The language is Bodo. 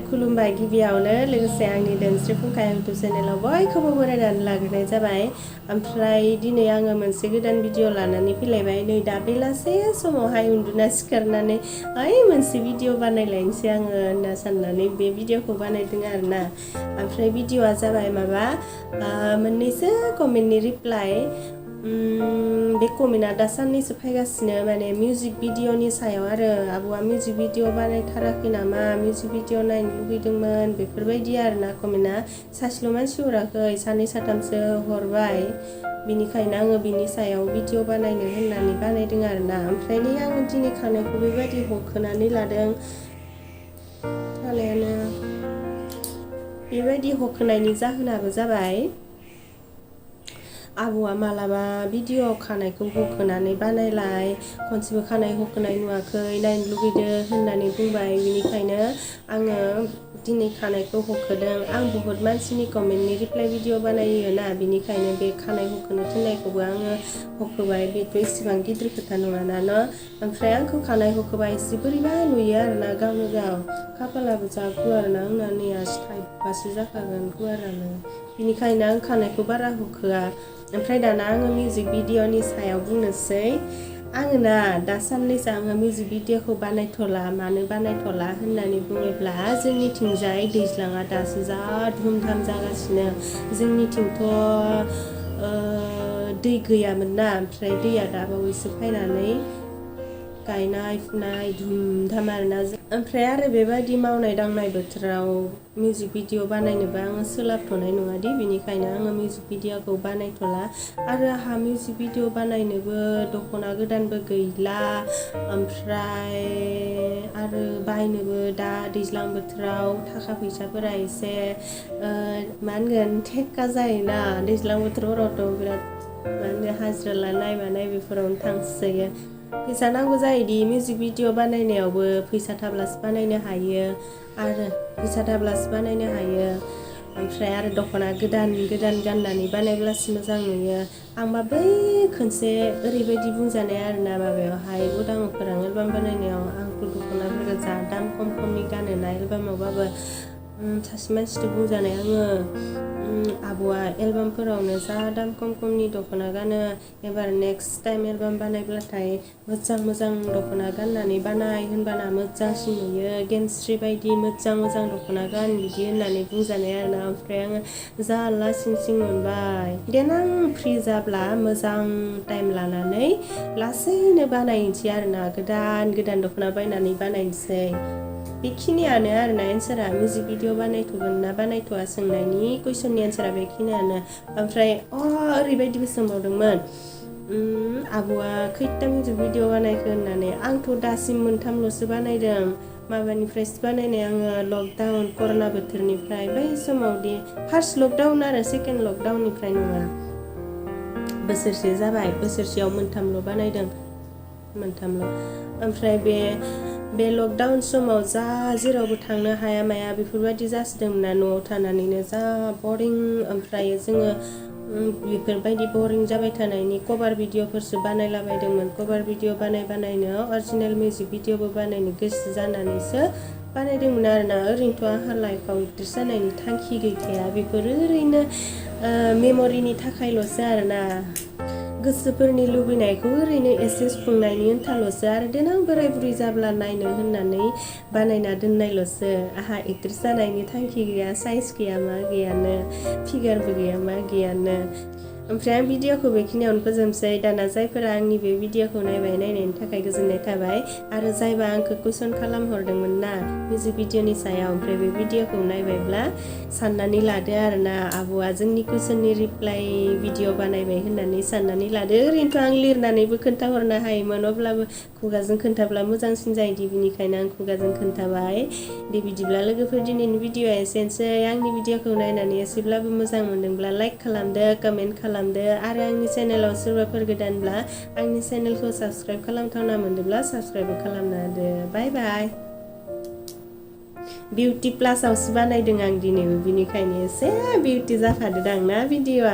खुलुमबाय गिबियावनो लोगोसे आंनि दोनस्रि फुंखा इउटुब चेनेलाव बयखौबो बरायनानै लाग्रोनाय जाबाय। ओमफ्राय दिनै आङो मोनसे गोदान भिडिअ लानानै फैलायबाय। नै दा बेलासे समावहाय उन्दुना सिखारनानै मोनसे भिडिअ बानायलायनोसै आङो होनना साननानै बे भिडिअखौ बानायदों आरोना। ओमफ्राय भिडिअआ जाबाय माबा मोननैसो कमेन्टनि रिप्लाइ। बे कमेन्टआ दा साननैसो फैगासिनो माने मिउजिक भिडिअनि सायाव आरो आब'आ मिउजिक भिडिअ बानायथाराखै नामा, मिउजिक भिडिअ नायनो लुगैदोंमोन बेफोरबायदि आरोना कमेन्टआ। सासेल' मानसि हराखै, सानै साथामसो हरबाय। बिनिखायनो आङो बिनि सायाव भिडिअ बानायनो होननानै बानायदों आरोना। ओमफ्राय नै आङो दिनै खानायखौ बेबायदि हखोनानै लादों। खानायानो बेबायदि हखोनायनि जाहोनाबो जाबाय आब'आ मालाबा भिडिअ खानायखौ हखोनानै बानायलाय, खनसेबो खानाय हखोनाय नुवाखै, नायनो लुगैदो होननानै बुंबाय। बिनिखायनो आङो दिनै खानायखौ हखोदों। आं बुहुत मानसिनि कमेन्टनि रिप्लाइ भिडिअ बानायोना, बिनिखायनो बे खानाय हखोनो थिननायखौबो आङो हखोबाय। बेथ' इसेबां गिदिर खोथा नङाना न'। ओमफ्राय आंखौ खानाय हखोबा एसे बोरैबा नुयो आरोना गावनो गाव। खाफालाबो जा गुवारना आंना नै आसि थाइबासो जाखागोन गुवारानो। बिनिखायनो आं खानायखौ बारा हखोआ। ओमफ्राय दाना आङो मिउजिक भिडिअनि सायाव बुंनोसै। आङो ना दा साननैसो आङो मिउजिक भिडिअखौ बानायथ'ला। मानो बानायथ'ला होननानै बुङोब्ला जोंनिथिंजाय दैज्लाङा दासो जा धुमधाम जागासिनो। जोंनिथिंथ' दै गैयामोन ना, ओमफ्राय दैया दाबावैसो फैनानै गायनाय फुनाय धुमधाम आरोना। ओमफ्राय आरो बेबायदि मावनाय दांनाय बोथोराव मिउजिक भिडिअ बानायनोबो आङो सोलाबथ'नाय नङादि, बिनिखायनो आङो मिउजिक भिडिअखौ बानायथ'ला। आरो आंहा मिउजिक भिडिअ बानायनोबो दख'ना गोदानबो गैला। ओमफ्राय आरो बायनोबो दा दैज्लां बोथोराव थाखा फैसाफोरा एसे मा होनगोन थेक्का जायोना। दैज्लां बोथोरफोरावथ' बिराद मा होनो हाजिरा लानाय मानाय बेफोरावनो थांसोयो। फैसा नांगौ जायोदि मिउजिक भिडिअ बानायनायावबो, फैसा थाब्लासो बानायनो हायो आरो फैसा थाब्लासो बानायनो हायो। ओमफ्राय आरो दख'ना गोदान गोदान गाननानै बानायब्लासो मोजां नुयो। आंबा बै खनसे ओरैबायदि बुंजानाय आरोना माबायावहाय उदां उफोरां एलबाम बानायनायाव आंथ' दख'नाफोरखौ जा दाम खम खमनि गानोना एलबामावबाबो। सासे मानसिथ' बुंजानाय आङो आब'आ एलबामफोरावनो जा दाम खम खमनि दख'ना गानो, एबार नेक्स्ट टाइम एलबाम बानायब्लाथाय मोजां मोजां दख'ना गाननानै बानाय, होनबाना मोजांसिन नुयो, गेमस्रि बायदि मोजां मोजां दख'ना गान बिदि होननानै बुंजानाय आरोना। ओमफ्राय आङो जा लासिं सिं मोनबाय। देनां फ्रि जाब्ला मोजां टाइम लानानै लासैनो बानायनोसै आरोना। गोदान गोदान दख'ना बायनानै बानायनोसै। बेखिनियानो आरोना एन्सारा। मिउजिक भिडिअ बानायथ'गोन ना बानायथ'आ सोंनायनि कुइसननि एन्सारा बेखिनियानो। ओमफ्राय ओरैबायदिबो सोंबावदोंमोन आब'आ खैथा मिउजिक भिडिअ बानायखो होननानै। आंथ' दासिम मोनथामल'सो बानायदों। माबानिफ्रायसो बानायनाय आङो लकडाउन कर'ना बोथोरनिफ्राय, बै समावदि फार्स्ट लकडाउन आरो सेकेन्ड लकडाउननिफ्राय नङा, बोसोरसे जाबाय। बोसोरसेयाव मोनथामल' बानायदों, मोनथामल'। ओमफ्राय बे लकडाउन समाव जा जेरावबो थांनो हाया माया बेफोरबायदि जासिदोंमोन ना, न'आव थानानैनो जा बरिं। ओमफ्राय जोङो बेफोरबायदि बरिं जाबाय थानायनि कभार भिडिअफोरसो बानायलाबायदोंमोन। कभार भिडिअ बानायनो अरिजिनेल मिउजिक भिडिअबो बानायनो गोसो जानानैसो बानायदोंमोन आरोना। ओरैनोथ' आंहा लाइफआव एक्ट्रेस जानायनि थांखि गैखाया। बेफोरो ओरैनो मेम'रिनि थाखायल'सो आरोना। गोसोफोरनि लुबैनायखौ ओरैनो एसे सुफुंनायनि आन्थाल'सो, आरो देनां बोराय बुरै जाब्ला नायनो होननानै बानायना दोननायल'सो। आंहा एक्ट्रेस जानायनि थांखि गैया, साइज गैया, मा गैयानो, फिगारबो गैया, मा गैयानो। ओमफ्राय आं भिडिअखौ बेखिनियावनो फोजोबसै। दाना जायफोरा आंनि बे भिडिअखौ नायबाय, नायनायनि थाखाय गोजोननाय थाबाय। आरो जायबा आंखौ कुइसन खालामहरदोंमोन ना मिउजिक भिडिअनि सायाव, ओमफ्राय बे भिडिअखौ नायबायब्ला साननानै लादो आरोना आब'आ जोंनि कुइसननि रिप्लाइ भिडिअ बानायबाय होननानै साननानै लादो। ओरैनोथ' आं लिरनानैबो खोन्थाहरनो हायोमोन, अब्लाबो खुगाजों खोन्थाब्ला मोजांसिन जायोदि, बिनिखायनो आं खुगाजों खोन्थाबाय। दे बिदिब्ला लोगोफोर दिनैनि भिडिअआ एसेनोसै। आंनि भिडिअखौ नायनानै एसेब्लाबो मोजां मोनदोंब्ला लाइक खालामदो, कमेन्ट खालामदो, आरो आंनि चेनेलाव सोरबाफोर गोदानब्ला आंनि चेनेलखौ साबस्क्राइब खालामथावना मोनदोंब्ला साबस्क्राइबबो खालामना होदो। बाय बाय। बिउटि प्लासावसो बानायदों आं दिनैबो, बिनिखायनो एसे बिउटि जाफादों दां ना भिडिअआ।